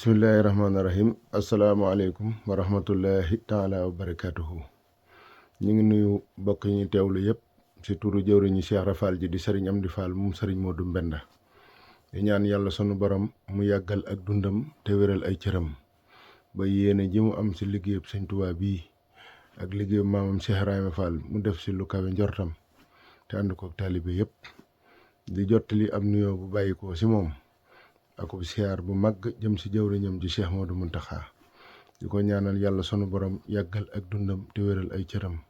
bismillahirrahmanirrahim. Assalamualaikum warahmatullahi taala wabarakatuh. Ñi ngi nuyu bokk ñi teewlu yépp ci turu jëwriñu Cheikh Rafal ji di Serigne Amdi Fall mum Serigne Modou Mbenda. Di ñaan yalla sunu borom mu yaggal ak dundam te wéral ay cëram ba yéene ji mu am ci liggéeyub Serigne Touba bi ak liggéeyub mamam Cheikh Ibrahima Fall mu def ci lu kawe njortam te and ko talibé yépp di jottali am nuyo bu bayiko ci mom akub siyaar bu mag jëm ci jëwriñam ji Cheikh Modou Muntaxa di ko ñaanal yàlla sunu borom yàggal ak dundam te wéral ay cëram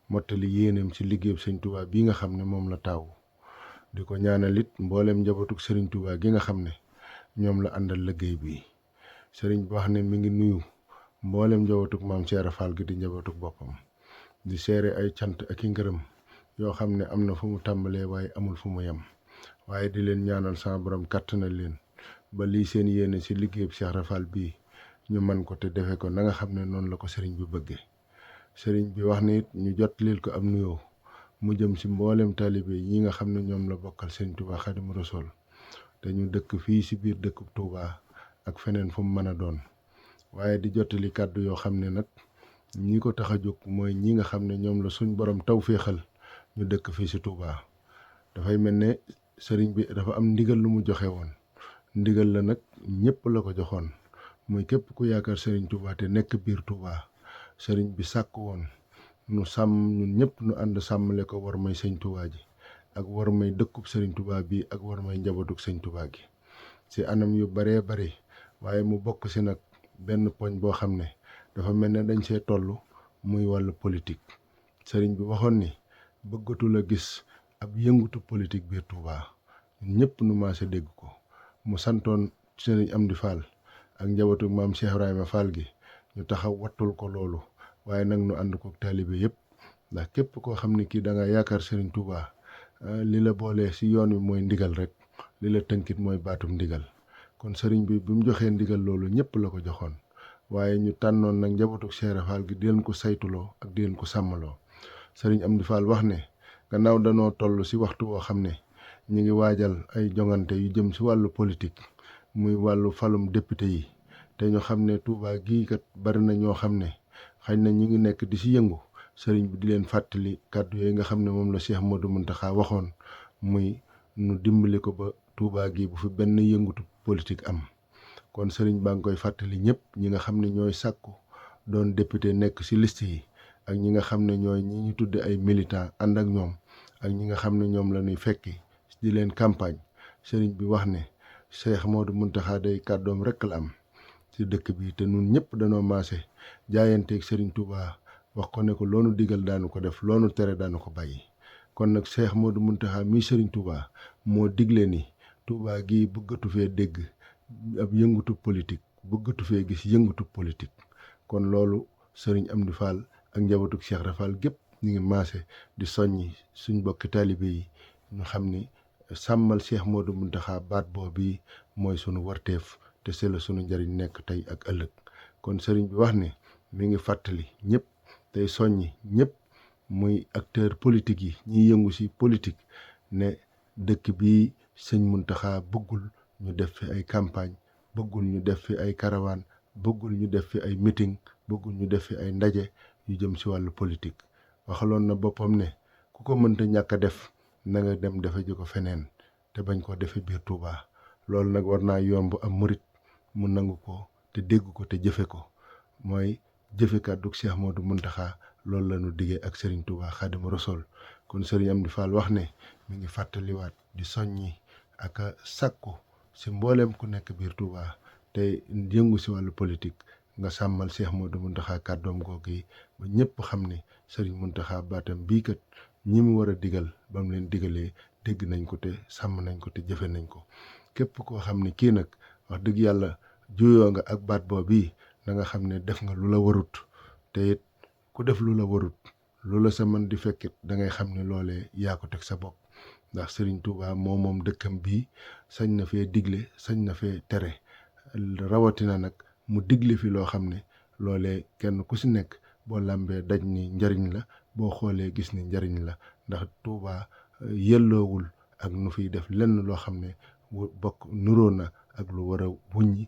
mottali yéeneem ci liggéeyub Sëñ Tuubaa bi nga xam ne moom la taaw di ko ñaanal it mbooleem njabootug Sëriñ Tuubaa gi nga xam ne ñoom la àndal liggéey bi sëriñ bi wax ne mi ngi nuyu mbooleem njabootug maam Cheikh Fall gi di njabootug boppam di seere ay cant ak i ngërëm yoo xam ne am na fu mu tàmbalee waaye amul fu mu yem waaye di leen ñaanal sama borom kàttanal leen ba lii seen yéene ci liggéeyub Cheikh Rafal bii ñu man ko te defe ko na nga xam ne noonu la ko sëriñ bi bëggee sëriñ bi wax ne it ñu jotlil ko am nuyoo mu jëm ci mboolem taalibe yi nga xam ne ñoom la bokkal Sëriñ Tuubaa Xaadimu Rasuul te ñu dëkk fii ci biir dëkkub Tuubaa ak feneen fu mu mën a doon waaye di jottali kàddu yoo xam ne nag ñi ko tax a jóg mooy ñi nga xam ne ñoom la suñ borom tawféexal ñu dëkk fii ci Tuubaa dafay mel ne sëriñ bi dafa am ndigal lu mu joxe woon ndigal la nag ñëpp la ko joxoon muy képp ku yaakaar Serigne Touba te nekk biir Touba Serigne bi sàkk woon nu sàmm ñun ñëpp nu ànd sàmmale ko war may Sëñ Touba ji ak war may dëkkub Serigne Touba bi ak war may njabootug Sëñ Touba gi ci anam yu baree bari waaye mu bokk ci nag benn poñ boo xam ne dafa mel ne dañ see toll muy wàllu politique Serigne bi waxoon ni bëggatul a gis ab yëngutu politique biir Touba ñun ñëpp nu maase dégg ko mu santoon Serigne Amdi Fall ak njabootu maam Cheikh Ibrahima Fall gi ñu taxaw wattul ko loolu waaye nag nu ànd ko taalibe yépp ndax képp koo xam ne kii da nga yaakaar Serigne Touba li la boolee ci yoon wi mooy ndigal rek li la tënkit mooy baatum ndigal kon Serigne bi mu joxee ndigal loolu ñëpp la ko joxoon waaye ñu tànnoon nag njabootu Cheikh Fall gi di leen ko saytuloo ak di leen ko sàmmaloo Serigne Amdi Fall wax ne gannaaw danoo toll ci waxtu woo xam ne ñi ngi waajal ay jongante yu jëm ci wàllu politique muy wàllu falum député yi te ñu xam ne Touba gii kat bari na ñoo xam ne xañ na ñi ngi nekk di ci yëngu sëriñ bi di leen fàttali kàddu yooyu nga xam ne moom la Cheikh Modou Muntaxa waxoon muy nu dimbali ko ba Touba gii bu fi benn yëngutu politique am kon sëriñ baa ngi koy fàttali ñëpp ñi nga xam ne ñooy sàkku doon député nekk ci liste yi ak ñi nga xam ne ñooy ñi ñu tudde ay militant ànd ak ñoom ak ñi nga xam ne ñoom la ñuy fekki di leen campagne sëriñ bi wax ne Cheikh Modou Muntaxa day kàddoom rekk la am ci dëkk bi te nun ñëpp danoo maase jaayanteeg Serigne Touba wax ko ne ko loonu digal daanu ko def loonu tere daanu ko bàyyi kon nag Cheikh Modou Muntaxa mii Serigne Touba moo digle ni Touba gii bëggatu fee dégg ab yëngutu politique bëggatu fee gis yëngutu politique kon loolu Serigne Amdi Fall ak njabootu Cheikh Rafal gépp ñu ngi maase di soññi suñ bokki taalibe yi ñu xam ni sàmmal Cheikh Modou Muntaxa baat boobu mooy sunu warteef te c'est la sunu njariñ nekk tey ak ëllëg kon sëriñ bi wax ne mi ngi fàttali ñëpp tey soññi ñëpp muy acteur politique yi ñiy yëngu ci politique ne dëkk bi sëñ Muntaxa bëggul ñu def fi ay campagne bëggul ñu def fi ay caravane bëggul ñu def fi ay meeting bëggul ñu def fi ay ndaje yu jëm ci wàllu politique waxaloon na boppam ne ku ko mënta ñàkk a def na nga dem defe ji ko feneen te bañ koo defe biir Touba loolu nag war naa yomb am murit mu nangu ko te dégg ko te jëfe ko mooy jëfe kàddu Cheikh Modou Muntaxa loolu la ñu diggee ak Serigne Touba Xaadimu Rasuul kon Serigne Amdi Fall wax ne mi ngi fàttaliwaat di soññi ak a sàkku ci mbooleem ku nekk biir Touba te yëngu ci wàllu politique nga sàmmal Cheikh Modou Muntaxa kàddoom googu yi ba ñëpp xam ne Serigne Muntaxa baatam bii kat ñi mu war a digal ba mu leen digalee dégg nañ ko te sàmm nañ ko te jëfe nañ ko képp koo xam ne kii nag wax dëgg yàlla juyoo nga ak baat boobu da nga xam ne def nga lu la warut te it ku def lu la warut lu la sa mën di fekkit da ngay xam ne loolee yaa ko teg sa bopp ndax Serigne Touba moom dëkkam bii sañ na fee digle sañ na fee tere rawatina nag mu digle fi loo xam ne loolee kenn ku ci nekk boo làmbee daj ni njariñ la boo xoolee gis ni njariñ la ndax Touba yelloowul ak nu fiy def lenn loo xam ne bokk nuroo na ak lu war a wuññi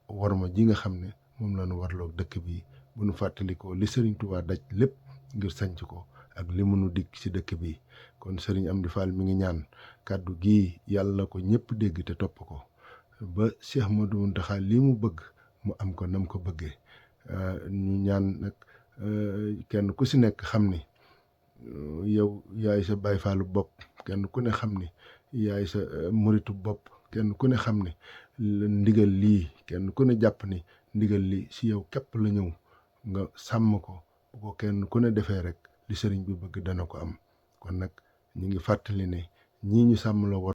worma ji nga xam ne moom la ñu warloog dëkk bi bu nu fàttalikoo li sëriñ Touba daj lépp ngir sanc ko ak li mënu dikk ci dëkk bi kon sëriñ Amdi Fall mi ngi ñaan kàddu gii yàlla ko ñëpp dégg te topp ko ba Cheikh Modou Mountakha li mu bëgg mu am ko nam ko bëggee ñu ñaan nag kenn ku si nekk xam ni yow yaay sa Baay Faalu bopp kenn ku ne xam ni yaay sa muritu bopp kenn ku ne xam ni ndigal lii kenn ku ne jàpp ni ndigal li si yow képp la ñëw nga sàmm ko bu ko kenn ku ne defee rek li sëriñ bi bëgg dana ko am kon nag ñu ngi fàttali ne ñii ñu sàmm la war